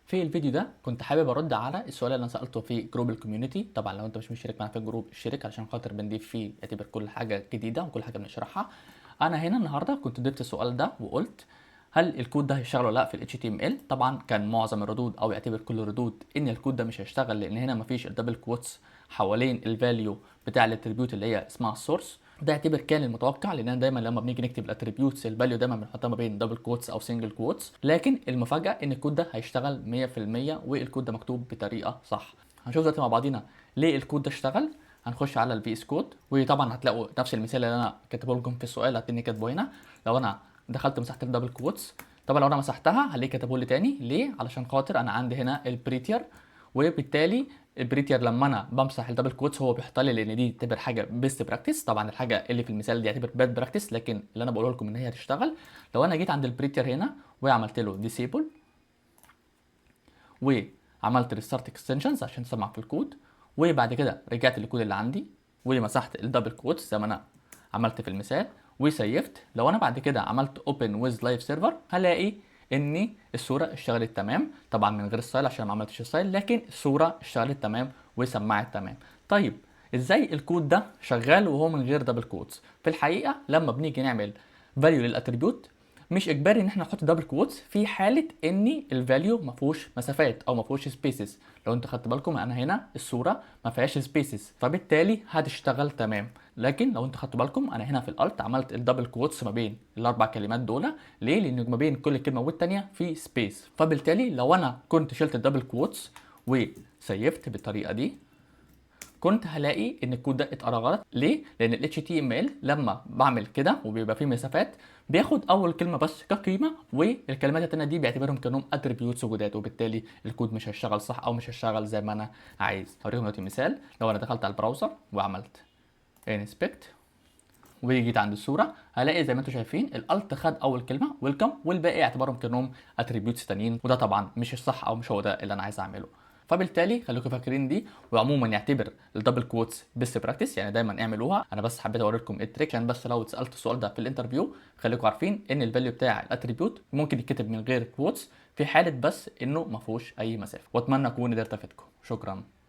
في الفيديو ده كنت حابب ارد على السؤال اللي انا سالته في group ال community. طبعا لو انت مش مشترك معانا في ال group اشترك، علشان خاطر بنضيف فيه يعتبر كل حاجة جديدة وكل حاجة بنشرحها. انا هنا النهارده كنت ضفت السؤال ده وقلت هل الكود ده هيشتغل ولا لا في ال HTML؟ طبعا كان معظم الردود او يعتبر كل الردود ان الكود ده مش هيشتغل، لان هنا مفيش ال double quotes حوالين ال value بتاع ال attribute اللي هي اسمها ال source. ده يعتبر كان المتوقع، لان دايما لما بنيجي نكتب ال attributes ال value دايما بنحطها ما بين double quotes او single quotes. لكن المفاجاة ان الكود ده هيشتغل 100%، والكود ده مكتوب بطريقة صح. هنشوف دلوقتي مع بعضينا ليه الكود ده اشتغل. هنخش على ال VS Code، وطبعا هتلاقوا نفس المثال اللي انا كاتبه لكم في السؤال هتلاقيني كاتبه هنا. لو انا دخلت مسحت ال double quotes، طبعا لو انا مسحتها هلاقيه كاتبه لي تاني. ليه؟ علشان خاطر انا عندي هنا ال Prettier، وبالتالي ال Prettier لما انا بمسح ال double quotes هو بيحط لي، لان دي تعتبر حاجة best practice. طبعا الحاجة اللي في المثال دي يعتبر bad practice، لكن اللي انا بقوله لكم ان هي هتشتغل. لو انا جيت عند ال Prettier هنا وعملت له disable وعملت restart extensions عشان تسمع في الكود، وبعد كده رجعت للكود اللي عندي ومسحت ال double quotes زي ما انا عملت في المثال وسيفت، لو انا بعد كده عملت open with live server هلاقي ان الصورة اشتغلت تمام. طبعا من غير style عشان ما عملتش style، لكن الصورة اشتغلت تمام وسمعت تمام. طيب ازاي الكود ده شغال وهو من غير double quotes؟ في الحقيقة لما بنيجي نعمل value لل attribute مش اجباري ان احنا نحط double quotes في حاله ان ال value ما فيهوش مسافات او ما فيهوش spaces. لو انتوا خدت بالكم انا هنا الصورة ما فيهاش spaces، فبالتالي هتشتغل تمام. لكن لو انتوا خدتوا بالكم انا هنا في ال alt عملت ال double quotes ما بين الاربع كلمات دول. ليه؟ لان ما بين كل كلمة والتانية في space. فبالتالي لو انا كنت شلت ال double quotes وسيفت بالطريقة دي كنت هلاقي ان الكود ده اتقرا غلط. ليه؟ لان ال HTML لما بعمل كده وبيبقى فيه مسافات بياخد اول كلمة بس كقيمه، والكلمات التانية دي بيعتبرهم كانهم attributes جداد، وبالتالي الكود مش هيشتغل صح او مش هيشتغل زي ما انا عايز. هوريكم دلوقتي مثال. لو انا دخلت على ال browser وعملت inspect وجيت عند الصوره، هلاقي زي ما انتم شايفين ال alt خد اول كلمة welcome، والباقي اعتبرهم كانهم attributes تانيين، وده طبعا مش الصح او مش هو ده اللي انا عايز اعمله. فبالتالي خليكم فاكرين دي. وعموما يعتبر ال double quotes best practice، يعني دايما اعملوها. انا بس حبيت اوريكم ال trick عشان بس لو اتسالت السؤال ده في ال interview خليكم عارفين ان ال value بتاع ال attribute ممكن يتكتب من غير quotes في حاله بس انه ما فيهوش اي مسافه. واتمنى اكون قدرت افيدكم. شكرا.